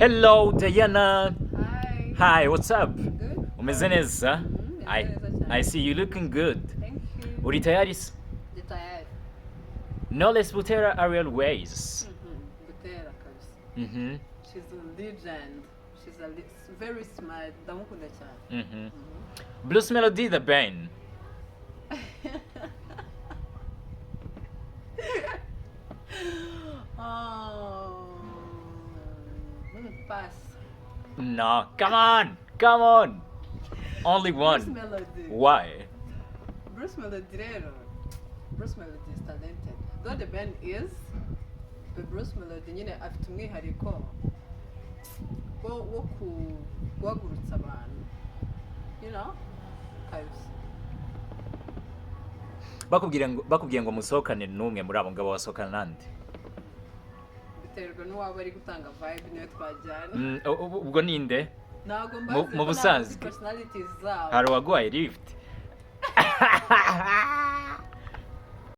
Hello, Diana. Hi. Hi, what's up? Good. Umeze neza? Mhm, I, meze neza cyane. I see you looking good. Thank you. Uri tayari se? Ndi tayari. Knowless Butera, Ariel Wayz. Butera kabisa. She's a legend. She's a very smart. Ndamukunda cyane. Bruce Melody, The Ben. Oh, pass. No, come on, come on. Only Bruce one. Melody. Why? Bruce Melody rero. Bruce Melody is talented. Though The Ben is, but Bruce Melody nyine afite umwihariko wo guhagurutsa abantu. You know? Kabisa. Bakubwiye ngo musohokane n'umwe muri abo ngabo, wasohokana nande? Biterwa n'uwaba ari gutanga vibe, niwe twajyana. Ubwo ninde? Ntabwo Mu mbazi mu ko ntabwo nzi busanzwe personalities zabo. Hari uwaguhaye lift?